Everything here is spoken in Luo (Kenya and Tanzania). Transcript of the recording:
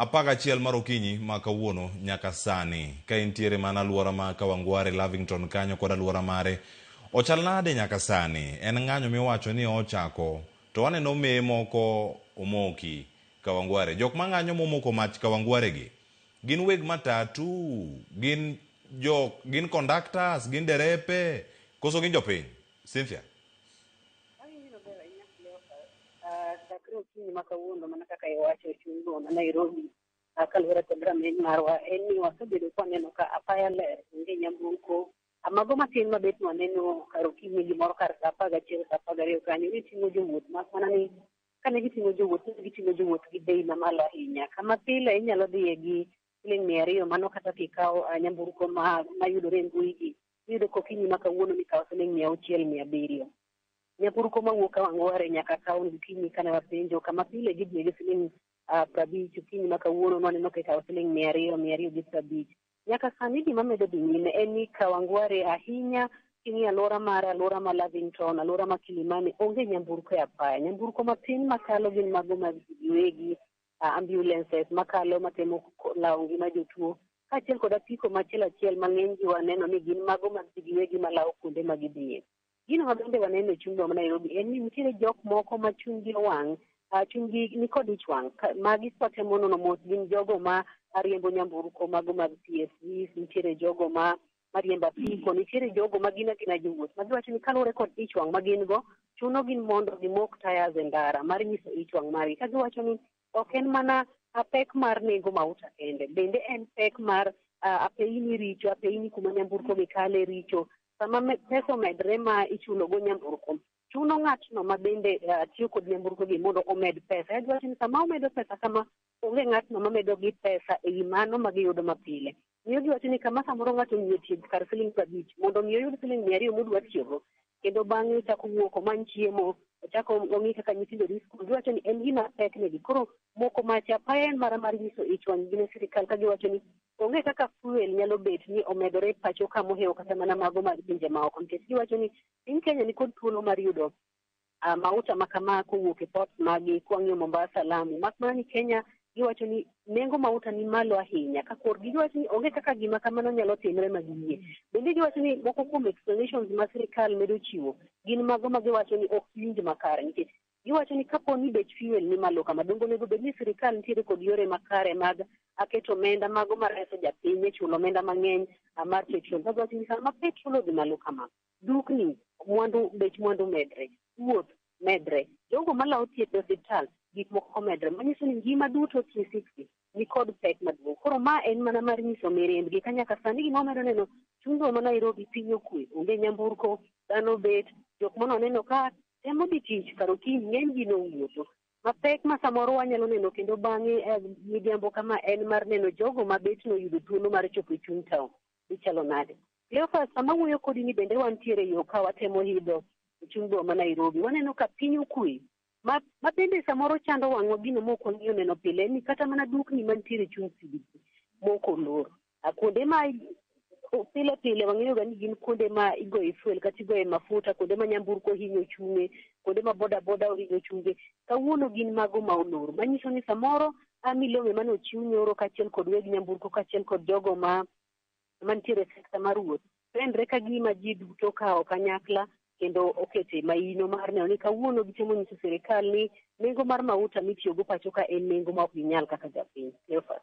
11 mar okinyi ma kawuono nyaka sani. Ka intiere mana aluora ma Kawangware, Lavington kanyo kod aluora mare, ochal nade nyaka sani? En ng'anyo miwacho ni ochako to waneno meye moko omoki Kawangware. Jok mang'anyo momoko mach Kawangware gi gin weg matatu, gin jo gin conductors, gin derepe, koso gin jopiny? Cynthia. Awinjo maber ahinya Cleophas. Chakre okinyi ma kawuono mana kaka iwacho e chuny boma ma Nairobi kaluwore kod rameny marwa en ni wasebedo kwaneno ka apaya ler onge nyamburko mago matin mabet waneno kar okinyi gimoro kar saa 11 saa 12 kanyo ni ting'o jowuoth mak mana ni kane giting'o jowuoth ne giting'o jowuoth gi bei mamalo ahinya kama pile inyalo dhiye gi siling 200 mano kata kikawo nyamburko mayudore e mbui gi iyudo ka okinyi ma kawuono mikawo siling 600 700. Nyamburko mawuok Kawangware nyaka town gokinyi kane wapenjo kama pile gidhiye gi siling 50 okinyi ma kawuono nwaneno ka ikawo siling 200 250. Nyaka sani gima medo dhi nyime en ni Kawangware ahinya king'iyo aluora mar aluora ma Lavington, aluora ma Kilimani onge nyamburko e apaya. Nyamburko matin makalo gin mago mag ji giwegi, ambulances makalo matemo lawo ngima jotuo kaachiel kod apiko machiel achiel ma ng'eny ji waneno ni gin mago mag ji giwegi malawo kuonde ma gidhiye. Gino ma bende waneno e chuny boma ma Nairobi en ni nitiere jok moko ma chunygi owang', chunygi nikod ich wang'. Magi kwatemo nono mos gin jogo ma riembo nyamburko mago mag PSVs, nitiere jogo ma mariembo apiko, nitiere jogo ma gin agina jowuoth ma giwacho ni kaluwore kod ich wang' ma gin go, chuno gin mondo gimok tires e ndara mar nyiso ich wang' margi. Ka giwacho ni ok en mana pek mar nengo mauta kende, bende en pek mar apeyini richo, apeyini kuma nyamburko gi kale richo. Sama pesa omedre ma ichulo go nyamburko, chuno ng'atno ma bende tiyo kod nyamburko gi mondo omed pesa. Giwacho ni sama omedo pesa kama, onge ng'atno mamedo gi pesa ewi mano ma giyudo mapile. Miyo giwacho ni kama samoro ng'ato ong'iewo thieth kar siling 50 mondo mi oyud siling 200 modwa tiyogo, kendo bang'e ochako wuok omany chiemo, ochako ong'i kaka nyithindo dhi skul. Giwacho ni en gima pek negi. Koro moko mach e apaya en mana mar nyiso ich wang' gi ne sirikal ka giwacho ni onge kaka fuel nyalo bet ni omedore pacho ka mohewo kata mana mago mag pinje maoko nikech giwacho ni piny Kenya nikod thuolo mar yudo mauta ma kama kowuok e port magi kwang'iyo Mombasa, Lamu. Mak mana ni Kenya giwacho ni nengo mauta ni malo ahinya ka korgi giwacho ni onge kaka gima kamano nyalo timre ma giyie. Bende giwacho ni moko kuom explanations ma sirikal medo chiwo gin mago ma giwacho ni ok winj makare nikech giwacho ni kapo ni bech fuel ni malo kama donge onego bed ni sirikal nitiere kod yore makare mag aketo omenda mago mareso japiny e chulo omenda mang'eny mar petrol. Ka giwacho ni sama petrol odhi malo kama, dukni mwandu bech mwandu medre, wuoth medre, jogo malawo thieth e osiptal gik moko medre, manyiso ni ngima duto 360 ni kod pek maduong'. Koro ma en mana mar nyiso mirimbgi ka nyaka sani gima wamedo neno chuny boma ma Nairobi piny okwe, onge nyamburko, dhano bet, jok mane waneno ka temo dhi tich kar okinyi ng'eny gi nowuotho. Mapek ma samoro wanyalo neno kendo bang'e midhiambo kama en mar neno jogo ma bet noyudo thuolo mar chopo e chuny town ichalo nade. Cleophas, sama wuoyo kodi ni bende wantiere yo ka watemo idho e chuny boma ma Nairobi, waneno ka piny okwe ma bende samoro chando wang'wa gino mok wang'iyo neno pile ni kata mana dukni mantiere e chuny CBD moko olor. Kuonde ma pile pile wang'eyo ga ni gin kuonde ma igoye fuel kata igoye mafuta, kuonde ma nyamburko ohinyo chung'e, kuonde ma boda boda ohinyo chunge, kawuono gin mago ma olor. Manyiso ni samoro milome mane ochiw nyoro kaachiel kod weg nyamburko kaachiel kod jogo ma mantiere e sekta mar wuoth nenre ka gima ji duto okawo kanyakla kendo okete maino mar neno ni kawuono gitemo nyiso sirikal ni nengo mar mauta mitiyogo pacho ka en nengo ma ok ginyal kaka japiny. Cleophas.